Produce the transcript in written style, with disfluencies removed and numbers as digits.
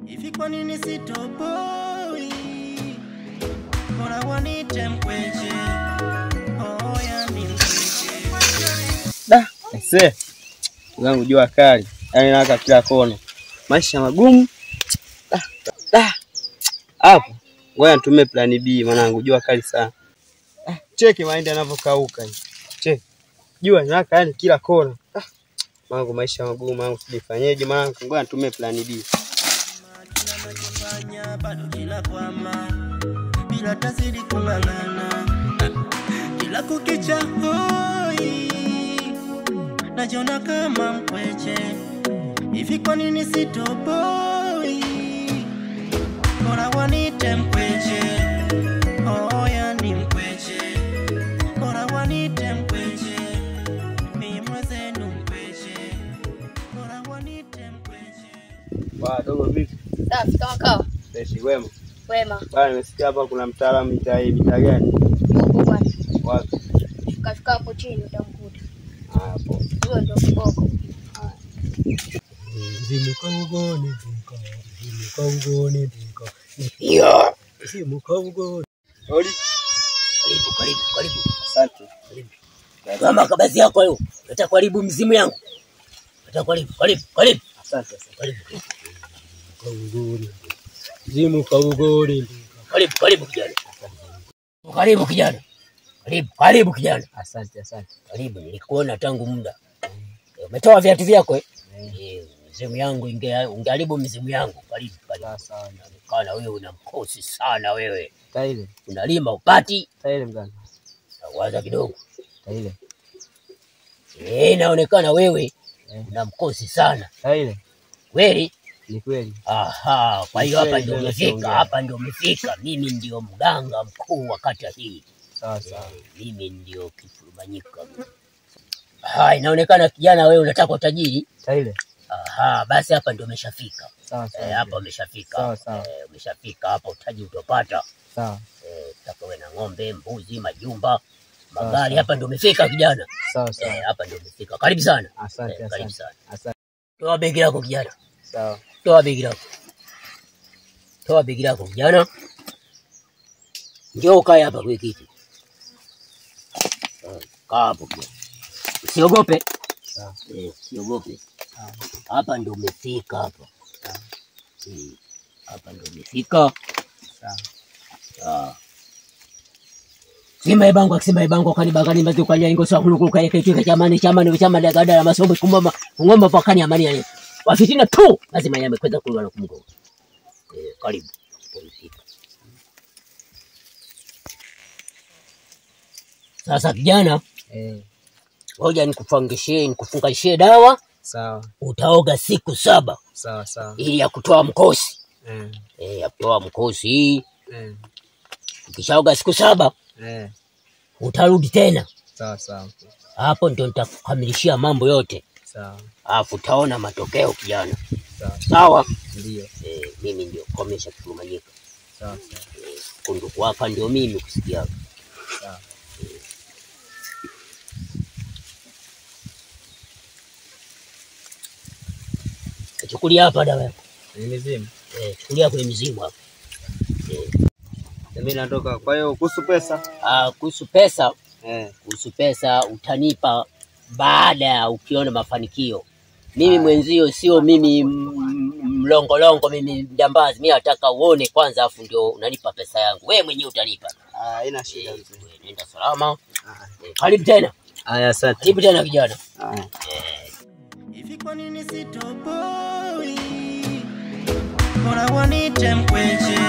Hivi kwa nini sitoboi? Bora wanite mkweche. Oh, yani mkweche. Da, ese. Zangu jua kali. Yaani naka kila kona. Maisha magumu. Da, da. Hapo. Ngoja nitumie plan B mwanangu, jua kali sana. Cheki mahindi yanavyokauka hivi. Cheki. Jua naka yani kila kona. Mwanangu maisha magumu, mwanangu sijifanyeje mwanangu, ngoja nitumie plan B. Kila nachofanya bado kinakwama, bila tazidi kung'ang'ana. Kila kukicha hoi, najiona kama mkweche. Hivi kwa nini sitoboi? Bora wanite mkweche. Oh, yani mkweche. Bora wanite mkweche. Mimi mwenzenu mkweche. Bora wanite mkweche. Wa dogo vipi? Safi kama kawa. Fresh wema. Wema. Bwana nimesikia hapa kuna mtaalamu mitaa hii, mitaa gani? Huko bwana. Wapi? Shuka shuka hapo chini utamkuta. Hapo. Huyo ndio kiboko. Zimukaugoni ndika, zimukaugoni ndika. Ya. Zimukaugoni. Odi. Karibu, karibu, karibu. Asante. Karibu. Kama kabazi yako hiyo, nataka kuharibu mzimu yangu. Nataka kuharibu, karibu, karibu. Asante, asante. Karibu. Kaugoni. Zimukaugoni ndika. Karibu, karibu kijana. Karibu kijana. Karibu, karibu kijana. Asante, asante. Karibu, nilikuona tangu muda. Umetoa viatu vyako eh? Mzimu yangu ungeharibu mzimu yangu. Karibu, karibu. Sawa sawa. Inaonekana wewe una mkosi sana wewe. Taile. Unalima upati. Taile mganga. Waza kidogo. Taile. Inaonekana wewe una mkosi sana. Taile. Kweli? Ni kweli. Aha, kwa hiyo hapa ndio Kweli, umefika, hapa ndio umefika. Mimi ndio mganga mkuu wa kata hii. Sawa sawa. Mimi ndio Kifurumanyika. Aha, inaonekana kijana wewe unataka utajiri. Taile. Aha, basi hapa ndio umeshafika. Sawa sawa. Hapa umeshafika. Sawa sawa. Umeshafika hapa, utajiri utapata. Sawa. Utaka uwe na ng'ombe, mbuzi, majumba, magari, hapa ndio umefika kijana. Sawa sawa. Hapa ndio umefika. Karibu sana. Asante, Karibu asante. sana. Asante. Toa begi lako kijana. Sawa. Toa begi lako. Toa begi lako kijana. Njoo ukae hapa kwa kiti. Kaa hapo kijana. Usiogope. Sawa. Usiogope. Hapa ndio umefika hapa. Hapa ndio umefika. Sawa. Sawa. Sima ibango sima ibango kani bagani mazu kanya ingo sa kulukulu kaya kitu chamani chamani chamani gada la masomo kumoma ngomba pakani amani yale. Wafitina tu lazima yame kwenda kulwa na kumgo. Karibu. Pumzika. Sasa kijana, ngoja nikufungishie dawa. Sawa. Utaoga siku 7. Sawa sawa. Ili ya kutoa mkosi. Ya kutoa mkosi. Ukishaoga siku 7, utarudi tena. Sawa sawa. Hapo ndio nitakukamilishia mambo yote. Sawa. Alafu utaona matokeo kijana. Sawa. Sawa? Ndio. Mimi ndio komesha Kifurumanyika. Sawa sawa. Kunduku hapa ndio mimi kusikia. Sawa. Chukulia hapa dawa yako. Ni mizimu. Chukulia kwenye mizimu hapa. Mimi natoka. Kwa hiyo kuhusu pesa? Kuhusu pesa. Kuhusu pesa utanipa baada ya ukiona mafanikio. Mimi mwenzio sio mimi mlongolongo, mimi mjambazi. Mimi nataka uone kwanza afu ndio unanipa pesa yangu. Wewe mwenyewe utanipa. Haina shida mzee. Nenda salama. Karibu tena. Haya asante. Karibu tena kijana. Hivi kwa nini sitoboi? Bora wanite mkweche.